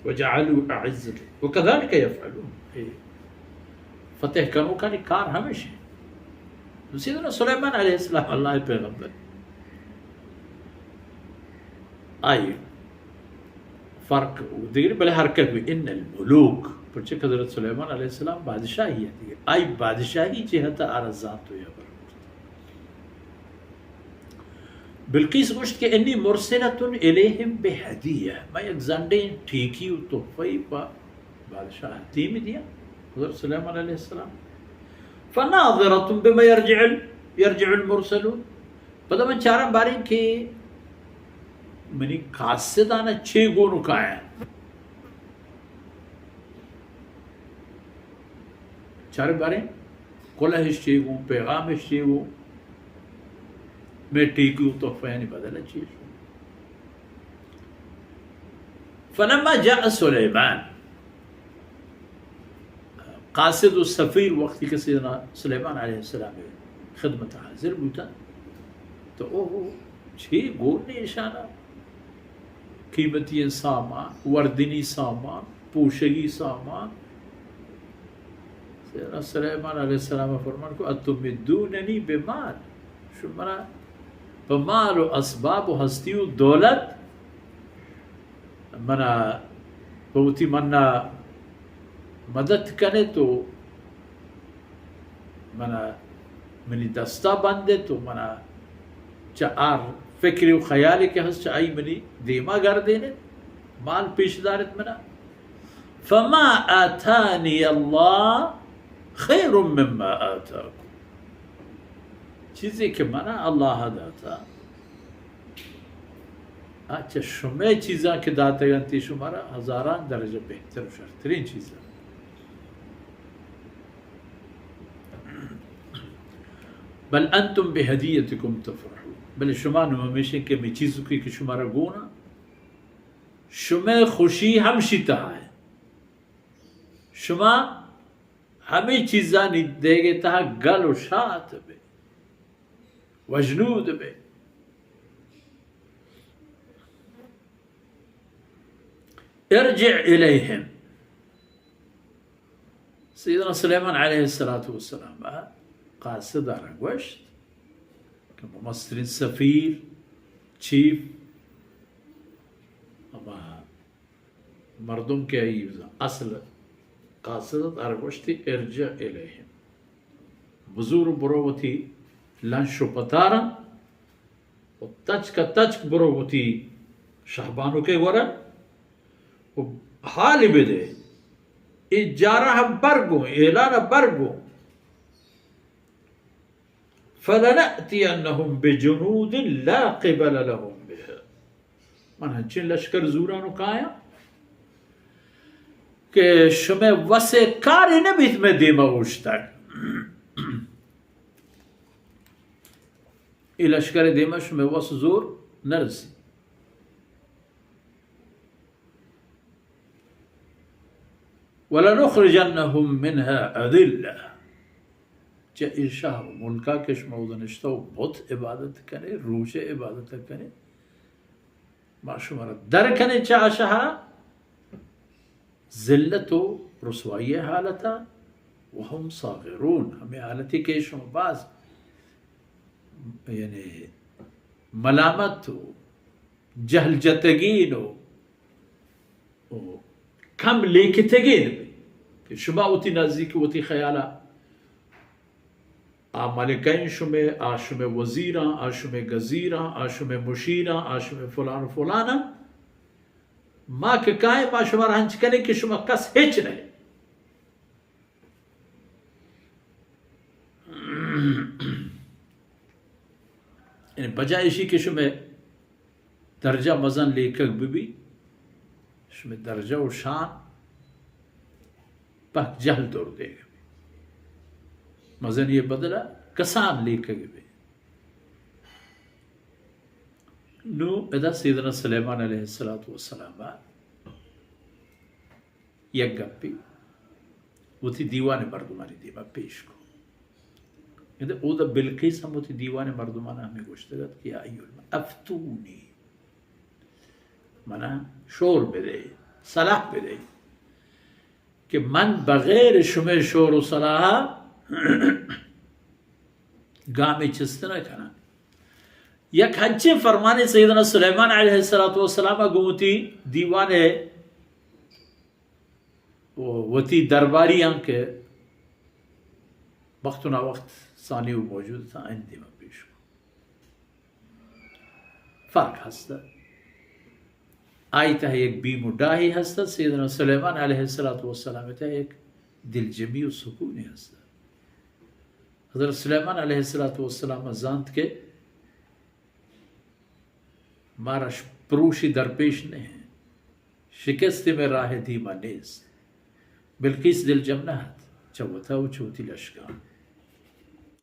وجعلوا أعزة، وكذلك يفعلون. اے فتح کنوکانی کار ہمیش انت. سیدنا سلیمان علیہ السلام اللہ ءِ پیغمبر، آئی فرق دگری، بلے ہر کس بھی، ان الملوک، پرچہ کہ حضرت سلیمان علیہ السلام بادشاہی ات، آئی بادشاہی جہت آرا زانت و یا بر. بلقیس گوشت کہ انی مرسلۃ الیہم بہدیہ، من یک زنڈیں ٹیکی و تحفہ پہ بادشاہ دیم دیاں، حضرت سلیمان علیہ السلام. فناظرۃ بما یرجع ال-، یرجع المرسلون. پدا من چاراں باریں کہ منی قاصدانا چے گون کایاں. چارے باریں، کلہش چے گوں، پیغامش چے گوں، مئے ٹیکی و تحفہانی بدل چے شو. فلما جاء سلیمان، قاصد و سفیر وقتی کہ سیدنا سلیمان علیہ السلام خدمت حاضر بوتا، تو اوہ چے گون ایشانا، قیمتی سامان، وردنی سامان، پوشگی سامان. سیدنا سلیمان علیہ السلام فرمان کو، اتمدوننی بمال، شما منا پہ مال و اسباب و ہستی و دولت منا پہ وتی منا مدد کنے تو منا، منی دستا بندے تو منا چہ آر فکر و خیالی کہ ہست چہ آئی منی دیما گردینے، مال پیش دارت منا. فما آتانی اللہ خیر مما آتاکم، چیزے کہ منا اللہ داتا، آ چہ شمئے چیزاں کہ داتگ انت، شمارا ہزاران درجہ بہتر و شرترین چیزاں. بل انتم بہدیتکم تفرحون، بلے شما نوں ہمیش کہ ہمے چیزکے کہ شمارا گون انت، شمئے خوشی ہمشی تہا انت. شما ہمے چیزانی دیگے تہا گل و شات بے، وجنود بے. ارجع الیہم. سیدنا سلیمان علیہ الصلوۃ والسلام قاصدانا گوشت کہ مسترین سفیر، چیف، ہما مردم کہ آئی اصل قاصد ات، آرا گوشتی، ارجع الیہم، بزور برو وتی لنش و پتاراں و تچک ء تچک برو وتی شہبانکے گورا و حالی بدے، اے جارہ ء برگوں، اعلان ء برگوں. فلنأتینهم بجنود لا قبل لهم بها. من ہنچیں لشکر زوران و کایاں کہ شمئے وس ء کارے نہ بیت مئے دیما اوشتگ. اے لشکر ء دیما شمئے وس زور نہ رسی. ولنخرجنهم منها أذلة. چہ اے شہر و ملکا کہ شما اودا نشتہ و بت عبادت کنے، روچ عبادت کنے، ما شمارا در کنے چہ آ شہرا ذلت و رسوائی حالتا، وهم صاغرون، ہمیں حالتی کہ شما باز یعنی ملامت و جہل جتگین و، و کم لیکتگین بی کہ شما وتی نزدیک وتی خیالا آ ملکین شمے، آ شمے وزیراں، آ شمے گزیراں، آ شمے مشیراں، آ شمے فلان و فلاناں. ما کہ کائیں ما شمارا ہنچ کنیں کہ شما کس ہچ نہ. یعنی بجائے اشی کہ شمئے درجہ مزن لیکگ بہ بی، شمئے درجہ و شان پہک جہل دور دیگ بی. مزنی بدلہ کسان لیکگ بی. نو ادا سیدنا سلیمان علیہ الصلوۃ والسلام یک گپے وتی دیوان مردمانی دیما پیش کو. گندے اودا بلقیس ہم وتی دیوان مردمان ہمیں گوشتگ ات کہ یا ایھا الم-، افتونی، منا شور بدے، صلاح بدئے کہ من بغیر شمئے شور و صلاحا گامے چست نہ کناں۔ یک ہنچیں فرمانے سیدنا سلیمان علیہ الصلوۃ والسلام ءَ گوں وتی دیوان ءَ و وتی درباریاں کہ وقت نہ وقت سانی و موجود تھا، آئی دیما پیش کو۔ فرق ہستا۔ آئی تہ یک بیم و ڈاہی ہستا، سیدنا سلیمان علیہ الصلوۃ والسلام تہ یک دلجمی و سکونی ہستا۔ حضرت سلیمان علیہ الصلوۃ والسلام زانت کہ مارا ش-، پروشی درپیش نہ انت، شکست مئے راہ دیما نیست۔ بلقیس دلجم نہ ات چہ وتا و چہ وتی لشکاں۔